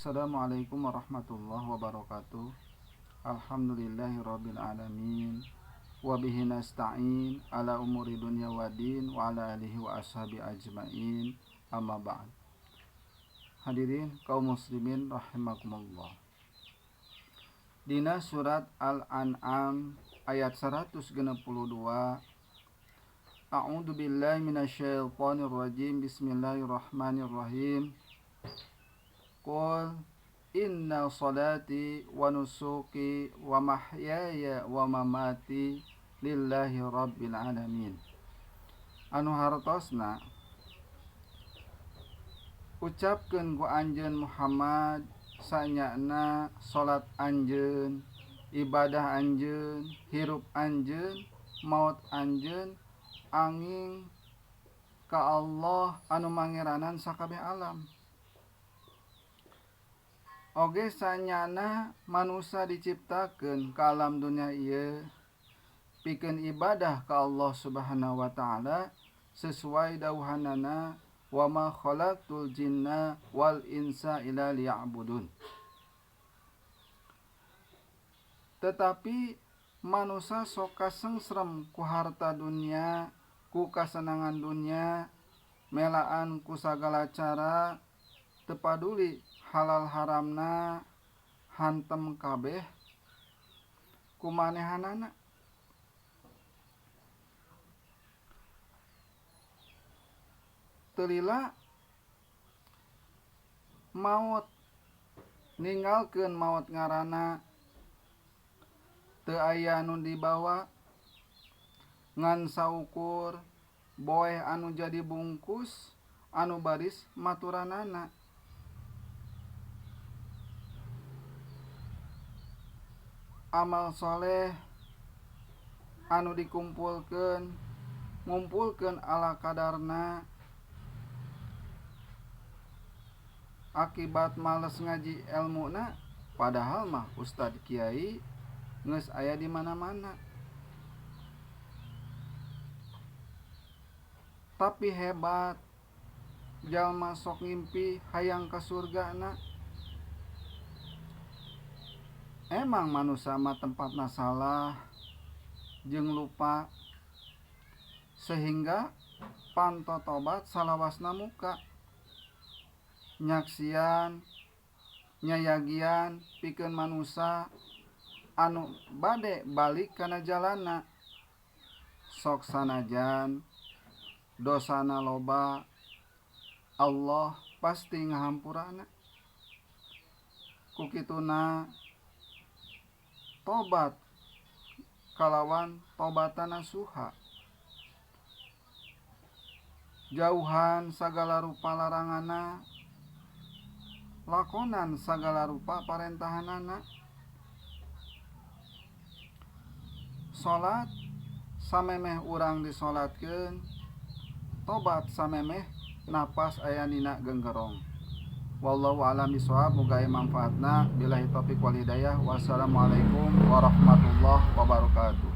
Assalamualaikum warahmatullahi wabarakatuh. Alhamdulillahirabbil alamin. Wa bihi nasta'in ala umuri dunya waddin wa ala alihi wa ashabi ajmain. Amma ba'd. Hadirin kaum muslimin rahimakumullah. Dina surat Al-An'am ayat 162. A'udzu billahi minasyaitonir rajim. Bismillahirrahmanirrahim. Qul inna salati wa nusuki wa mahyaya wa mamati lillahi rabbil alamin. Anu hartosna ucapkeun ku anjeun Muhammad sanyana salat anjeun, ibadah anjeun, hirup anjeun, maut anjeun anging ka Allah anu mangeranan sakabeh alam. Oge sanyana manusia diciptakeun ka alam dunya ieu pikeun ibadah ka Allah Subhanahu wa taala sesuai dawuhanana wa ma khalaqtul jinna wal insa illa liya'budun. Tetapi manusia sok kasengsrem ku harta dunia, ku kasenangan dunia, melaan ku sagala cara, teu paduli halal haramna, hantem kabeh ku manehanana. Teu lila maot ninggalkeun maot ngaranna teu aya anu dibawa ngan saukur boeh anu jadi bungkus anu baris maturanana. Amal soleh anu dikumpulkeun ngumpulkeun ala kadarna akibat males ngaji elmuna padahal mah ustad kiai geus aya di mana-mana. Tapi hebat jalma sok ngimpi hayang ka surgana. Emang manusia mah tempatna salah jeung lupa sehingga panto tobat salawasna muka nyaksian nyayagian pikeun manusia anu bade balik kana jalana sok sanajan dosana loba Allah pasti ngahampurana. Ku kituna tobat kalawan tobatana suha jauhan sagala rupa larangana lakonan sagala rupa parentahanana. Salat samemeh urang disolatkeun, tobat samemeh napas aya dina genggerong. Wallahu a'lam bishawab, muga aya manfaatna. Billahi taufik wal hidayah. Wassalamualaikum warahmatullahi wabarakatuh.